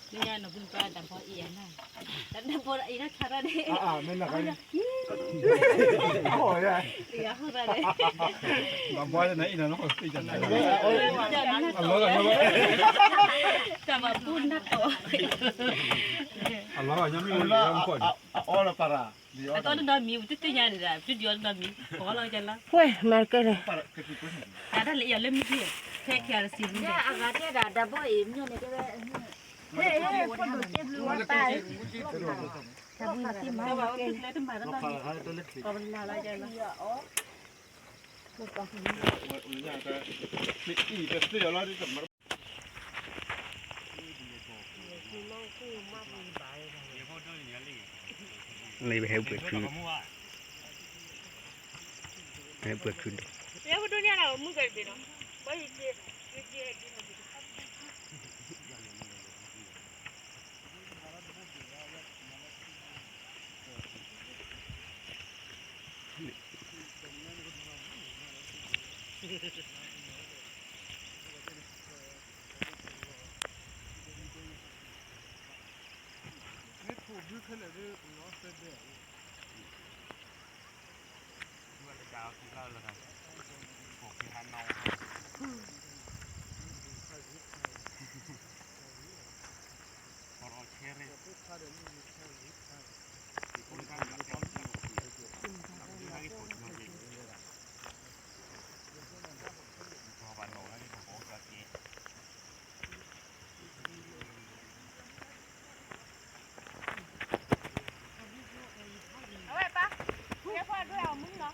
မ့ၢ်ညါနီၢ်ပူၤန့ၣ် ပှၤတၢ်ဘီအံၤအနၢ်, တၢ်တၢ်ဘီအံၤတၢ်ခါရၣ်န့ၣ်, မ့ၢ်လၢခါန့ၣ်, အီၣ်ယၤ, တၢ်ဘီန့ၣ် အံၤနၤနီၢ်ဃီသ့ၣ်ညါ, အလီၤဂာ်, တၢ်ဘီပူၤနၢ်တီၢ်, အလီၤဂာ်ညါမ့ၢ်ဝဲလၢမူခိၣ်န့ၣ်, အအီၣ်လၢပၢ်ရၣ်, အတအီၣ်တနီၤမံၤ ပတသ့ၣ်ညါန့ၣ်ဒီး ပတဒုးအီၣ်တနီၤမံၤ, ပှၤလီၤကလီၤ, ဝဲမၤကဲန့ၣ်, တၢ်တၢ်လၢအီၤလၢမ့ၢ်, ခဲခဲအရစံး, အဂၤတဲဒၣ်တၢ်ဘီအံၤမ့ၢ်န့ၣ်တဲဝဲ, ဟဲဟဲဖိဒိၣ်ကဲဘျုးဝဲပၢ်, တၢ်ဘီအံၤတမၤတမၤ, မ့ၢ်အံၤတသ့အီၤလီၤ, မ့ၢ်ပဟဲဝဲခု, ဟဲဝဲခု, မ့ၢ်ဖိးဘုခဲလၢာ်ဒီး ပလီၤသၢဘဲအံၤ, ဝဲလၢတၢ်အီၤခံလီၤလၢ, ဖိးက့ၤဟးနီၤ, ပရီဆဲရ့, အဝဲပၢ်, ယဲဖိဒိၣ်အမုၢ်လီၤ,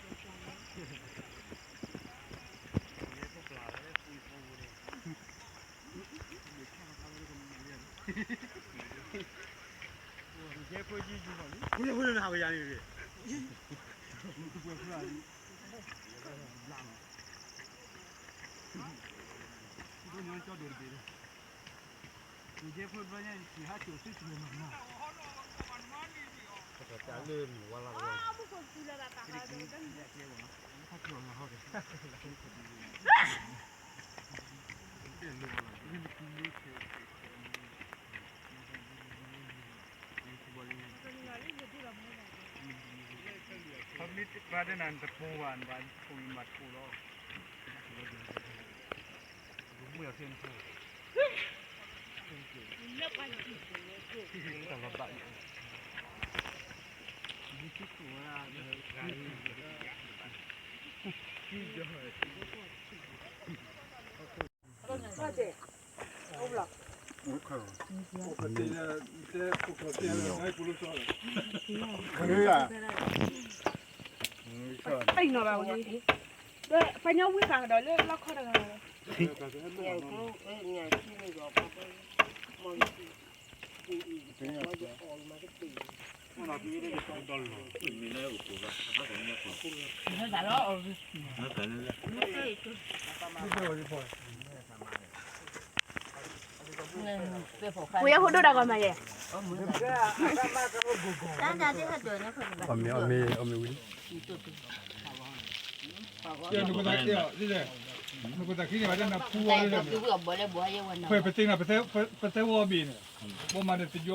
ယဲဖိယဲယုၤဘၣ်လံ, ဖိယဲဖိဒိၣ်နဟးဝဲယၤန့ၣ်, ဒိၣ်ညီကၠီဒိၣ်တဘ့ၣ်, ယဲဖိဘျီညါ ယဟးစိာ်သ့စိာ်မးမး, တၢ်လၢမုၢ်ဝါလီၤ, ပှၤမ့ၢ်တပာ်တနၤ နတဖိဘၣ်, နဘၣ်ဖိလီၤ, မ့ၢ်အီၤသ့ၣ်နဖိ, ပှၤညီဝံဃာ်ကဒီးလၢ လီခီတဂၤလီၤ, ပှၤယဲဖိဒိၣ်တၢ်ဂီၤမးယဲၢ်, အီၣ်မ့ၤ အီၣ်မ့ၤ အီၣ်မ့ၤဝံၤလံ, နကသးခံန့ၣ် ဘၣ်တနၤဖူဝဲလၢ, ပသ့ၣ်နီၣ် ပသဲဝီဘ့ၣ်န့ၣ်, ဘီမၤဒီးတယီ